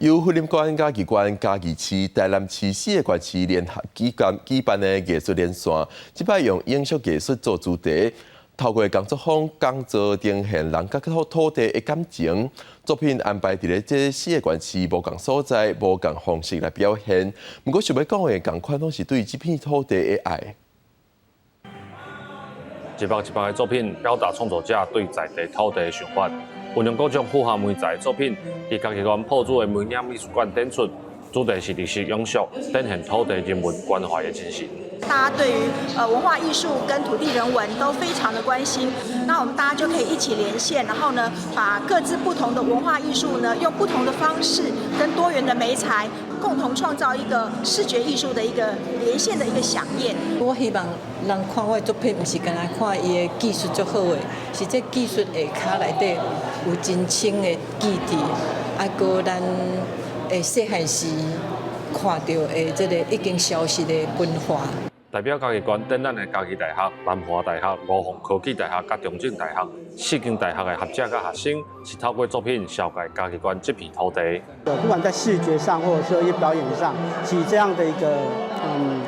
由雲林縣、嘉義縣、嘉義市、台南市四个縣市聯合舉辦的藝術連線，這擺用影像藝術做主題，透過工作坊講座呈現人佮土地的感情。作品安排佇咧這四个縣市無仝所在、無仝方式來表現。毋過想欲講的仝款，攏是對這片土地的愛。一幅一幅的作品，表達創作者對在地土地的想法。運用各種複合媒材的作品，佇嘉義縣朴子的梅嶺美術館展出，主題是綠色永續，展現土地人文關懷的精神。大家對於文化藝術跟土地人文都非常的關心，那我們大家就可以一起連線，然後呢，把各自不同的文化藝術呢，用不同的方式跟多元的媒材，共同創造一個視覺藝術的一個連線的一個饗宴。我希望人看我的作品，毋是干焦看伊的技術足好的，是這技術下跤內底有真深的記憶，啊，閣咱會細漢時看著的這个已經消失的文化。代表嘉義縣展覽的嘉義大學、南華大學、吳鳳科技大學佮中正大學四間大學的學者佮學生，是透過作品紹介嘉義縣這片土地。不管在視覺上，或者說一些表演上，其實這樣的一個，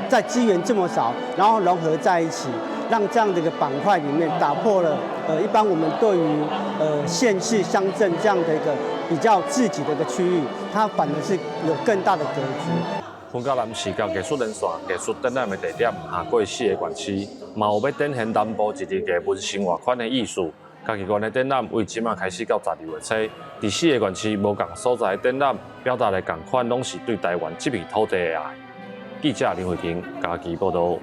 在資源這麼少，然後融合在一起，讓這樣的一個板塊裡面打破了，一般我們對於縣市鄉鎮這樣的一個比較自己的一個區域，它反而是有更大的格局。雲嘉南視覺藝術連線藝術展覽的地點，跨過四个縣市，嘛有欲展現南部一日藝文生活圈的意思。嘉義縣的展覽為這馬開始到12月初，佇四个縣市無仝所在的展覽，表達的仝款，攏是對台灣這片土地的愛。記者林慧婷嘉義報導。